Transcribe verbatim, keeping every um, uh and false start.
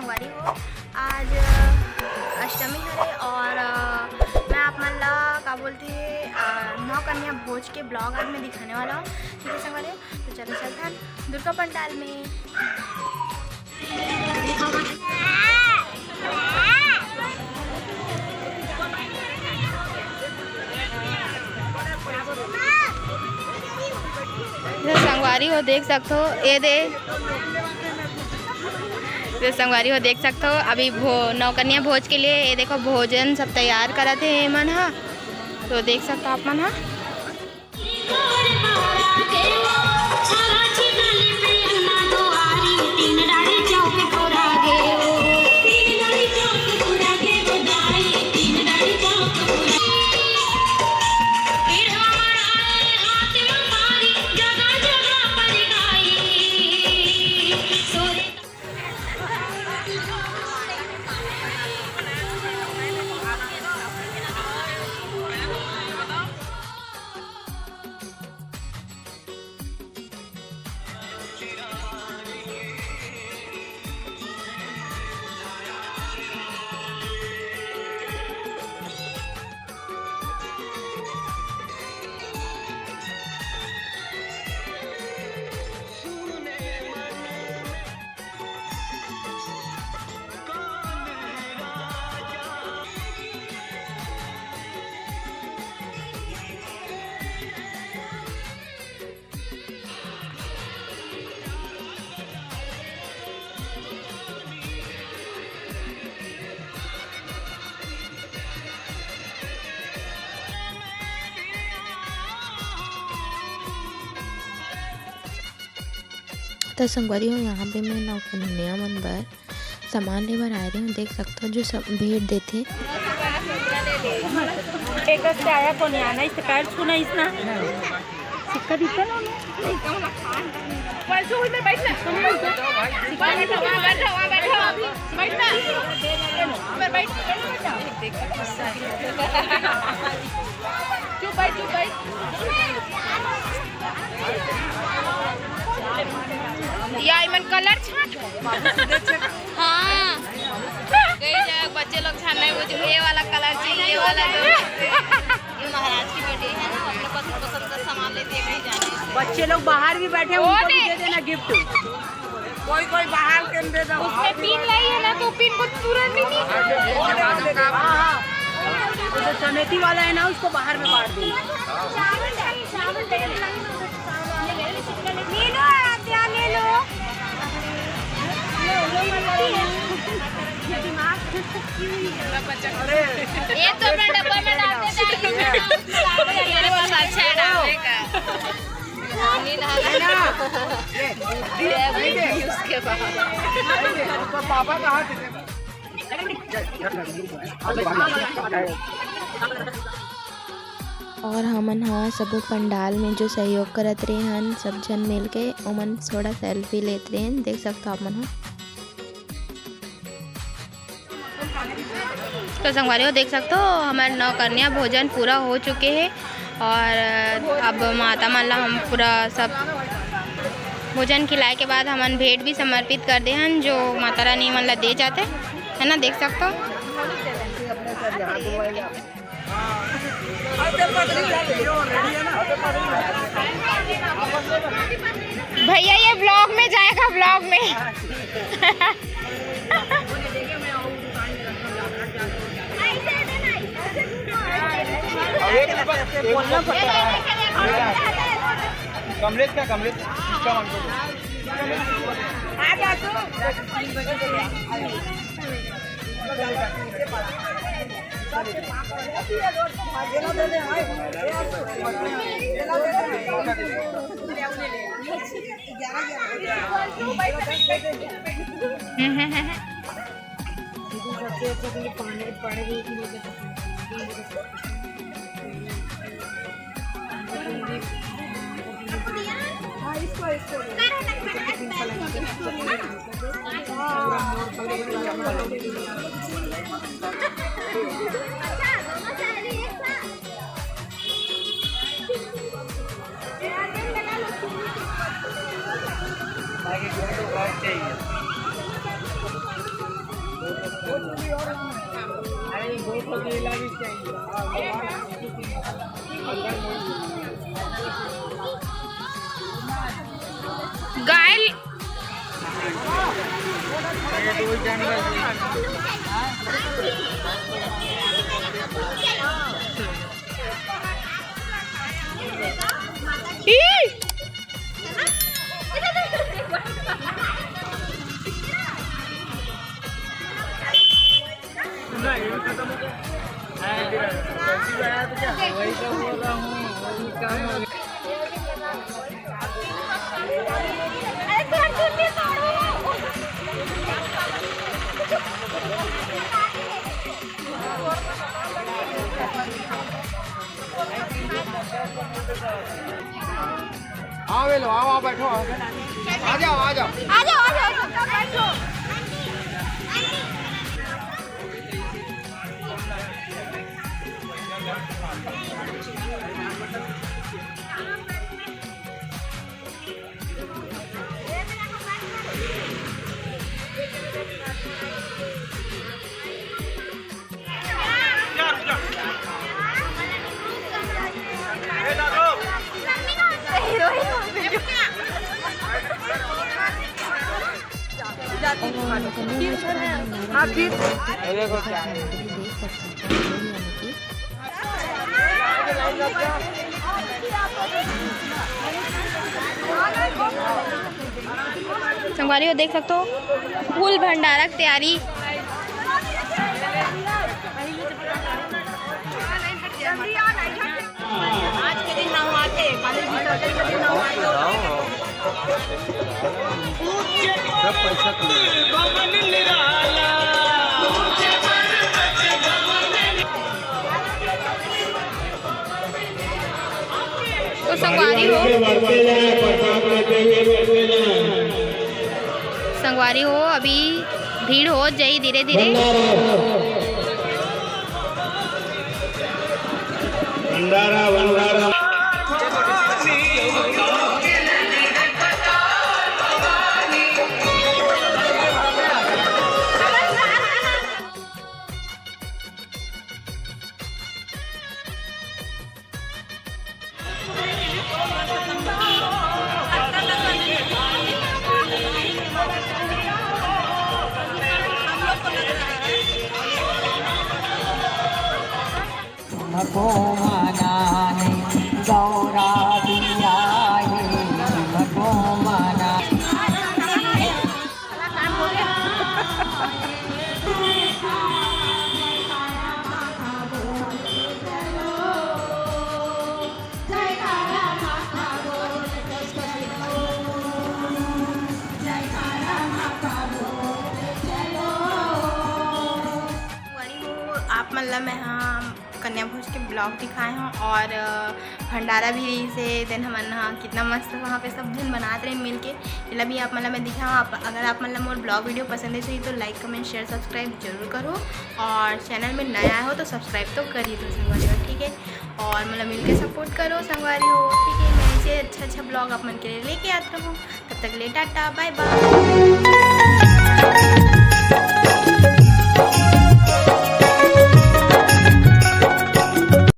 संगवारी हो, आज, अ, अष्टमी हरे और, अ, मैं आप मन ला का बोलथे, अ, नौ कन्या भोज के vlog आज मैं दिखाने वाला हूँ। ठीक है संगवारी हो, तो चलो चलथन दुर्गा पंडाल में। तो संगवारी हो देख सकथो, ये दे, तो संगवारी हो देख सकथो, अभी भो-, नौकन्या भोज के लिए ये देखो भोजन सब तैयार करत हे ये मन ह। तो देख सकथो आप मन ह। त संगवारी हो, यहाँ पे मैं नौकन्या मन बर सामान ले बर आए रहे हूँ। देख सकथो जो सब भेंट देथे। एक से आया कोनी आना, इस पैर छूना इसना। सिक्का दिखता ना? बैठो, वहीं पे बैठ ना। बैठ ना, वहाँ बैठ ना, वहाँ बैठ ना। बैठ ना। ऊपर बैठ, बैठ ना। चुप बैठ, चुप बैठ। या इमन कलर छाट। हाँ। कई जगह बच्चे लोग छाट नहीं, मुझे ये वाला कलर चाहिए, ये वाला दो। ये महाराज की बेटी है ना, अपने पसंद पसंद का सामान लेती है कहीं जाने। बच्चे लोग बाहर भी बैठे हैं, वो उनको भी दे देना गिफ्ट। कोई कोई बाहर के दे दो। उसने पिन लाई है ना, तो पिन को तुरंत ही नहीं। हाँ, हाँ। वो जो समेती वाला है ना, उसको बाहर में बांट दो। ले लो आराध्या, ले लो। ये तो अपना डब्बा में डालते जाएंगे। मेरे पास अच्छा है डालने का। उसके बाद पापा कहाँ थे? और हमन ह सबो पंडाल में जो सहयोग करत रहे हन, सब झन मिलके ओमन थोड़ा सेल्फी लेत रहे हन, देख सकथो आप मन ह। तो संगवारी हो देख सकथो, हमर नौकन्या भोजन पूरा हो चुके हे और अब माता मन ला हम पूरा सब भोजन खिलाए के बाद हमन भेंट भी समर्पित कर दे हन, जो माता रानी मन ला दे जाते, है ना, देख सकथो। भैया, ये vlog में जाएगा, vlog में। कमलेश का, कमलेश, इसका मांगो। गाय। ई! आओ, ये लो, आओ, आओ, बैठो, आओ। आ जाओ, आ जाओ। आ जाओ, आ जाओ, सब बैठो। संगवारी हो, देख सकते हो, full भंडारा की तैयारी। आज के दिन नहाते, काली विसर्जन के दिन नहाते। सब पैसा कमाए। तो संगवारी हो, बढ़ते जाए, प्रसाद लेते हुए बढ़ते जाए। संगवारी हो, अभी भीड़ होत जाई धीरे धीरे। भंडारा, भंडारा, भंडारा। तुमको मनाने गौरा भी आए, तुमको मना। आप मन ला मैं हा कन्या भोज के vlog दिखाए हव और, अ, भंडारा भी रहिस हे। Then हमन ह कितना मस्त वहाँ पे सब झन बनात रहे मिल के। एला भी आप मन ला मैं दिखाए हव। आप, अगर आप मन ला मोर vlog video पसंद हे तो like, comment, share, subscribe जरूर करो और channel में नया हो तो subscribe तो कर ही दो संगवारी हो, ठीक है। और मोला मिल के support करो संगवारी हो, ठीक है। मैं ऐसे अच्छा अच्छा vlog आप मन के लिए लेके आत रहूँ। तब तक ले टाटा, bye bye।